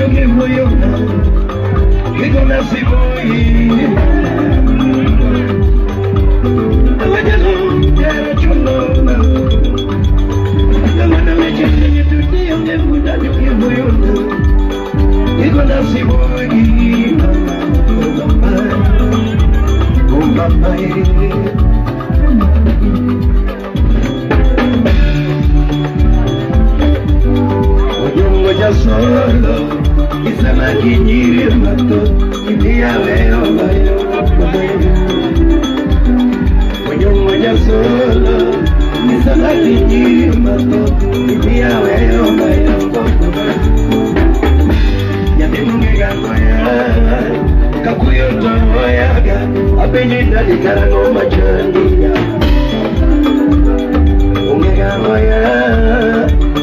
Onge Kigona siboi Awajalo jara chulona Nawana meche tuti onge muda onge moyona Kigona siboi Oh mama, oh mama solo isema kinyiri mato india leo bayo Onyongo solo isema kinyiri mato india leo bayo Nyabimunge gangoya kakuyo toyaga apenye ndali karango machandiga Unge gangoya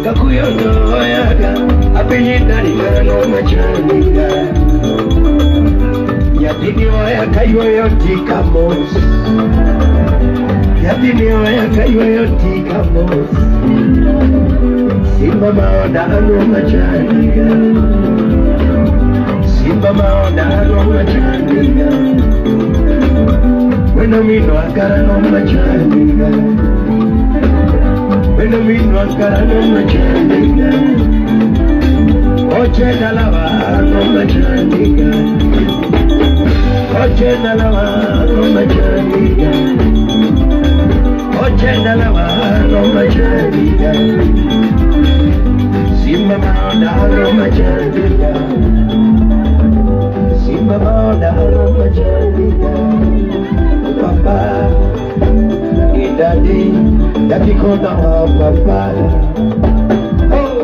kakuyo toyaga apenye ndali karango machandiga Yatini waya kayuyo tikamos Yatini waya kayuyo tikamos Simba maoda ano machandiga Simba maoda ano machandiga Wena mino akara no machandiga Wena mino akara no machandiga Oche dalava no machandiga Oche dalava no machandiga Oche dalava no machandiga Simba maoda no machandiga Simba maoda no machandiga Papa Daddy, daddy kona papa. Oh.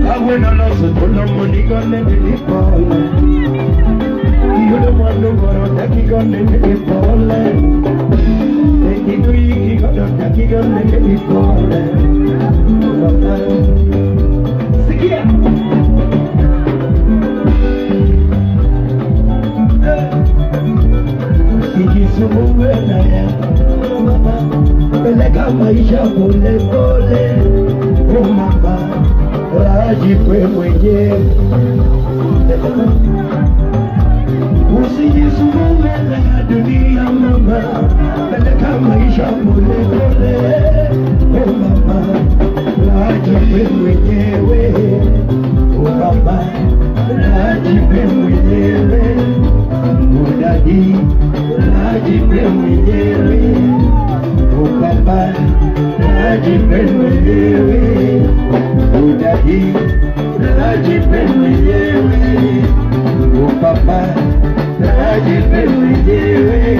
Kawuono loso thuolo mondo igone ni pole. Iyudo mwandu moro dak igone ni pole. E gigo iki godo dak igone ni pole. Sikia. Ikisumbue na ya mama, peleka maisha pole pole. Oh mama, rajipe mwenyewe. Usijisumbue na dunia mama, peleka maisha pole pole. Oh mama, rajipe mwenyewe. Oh mama, rajipe mwenyewe. Udadi, rajipe mwenyewe. Oh baba, rajipe mwenyewe. Udadi, rajipe mwenyewe. Oh baba, rajipe mwenyewe.